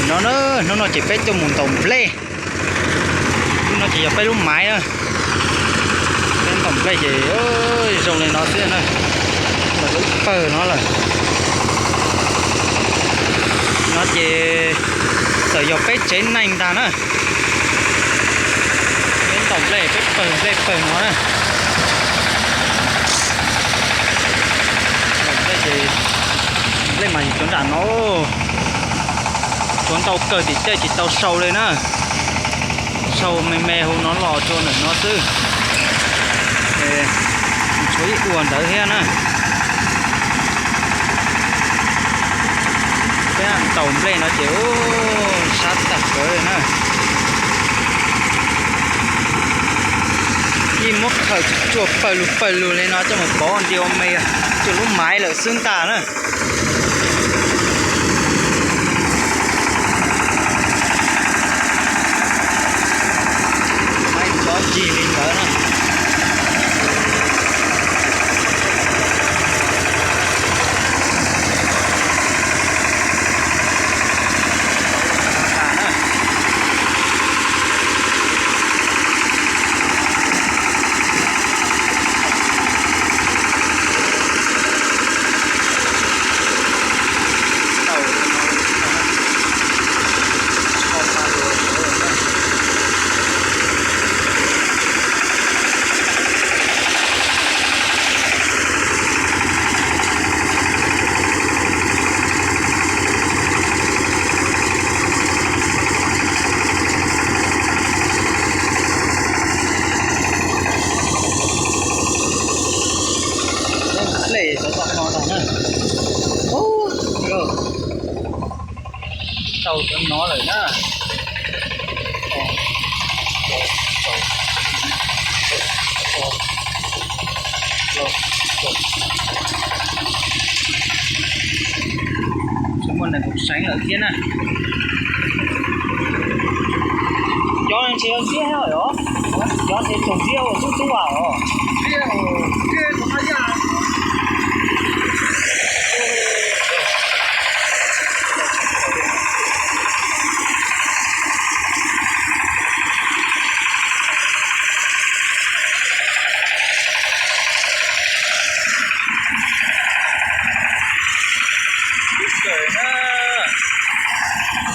No na, hnub no ces peb tuaj mus ntaus nplej. Hnub no ces yog peb lub maiv na. Peb ntaus nplej ces zoo li no xwb na. Lawv lub pawg no lawm. No ces txawm yog peb tsev neeg ntag na. Peb ntaus nplej, peb pawg nplej pawg no na. Nplej ces, nplej mas tsuav nram no, tsuav ntau kawg tim tej tsis tau sau li na. Sau me me hauv no los rau ntawm no xwb. Tshuav ib ua ntawd thiab na. Peb ntaus nplej no ces sab tag kawg li na. Yeej muab khaws tsuag pawg lug pawg lug li no coj mus pov nti ua me, tsuag lub maiv lawm xwb ntag na. Maiv tsob yig li ntawd na. Nplej xyov tau no tag na. Ub, yog tau cov no lawm na. Tsis muaj neeg mus seev lawm thiab na. Cov ntses ziab os, cov ntses tsoom ziab ua tub tub as os.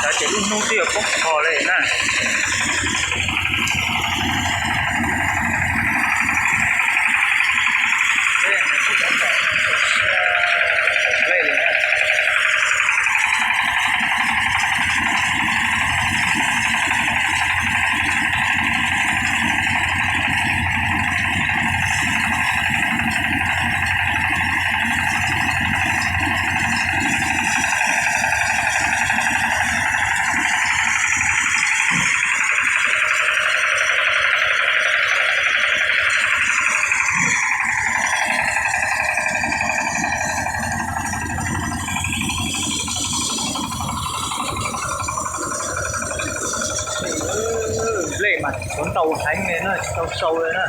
Ntawd ces lub hnub twb yuav poob qho li na. Nplej mas tsuav ntau heev li na, tsis tau sau li na.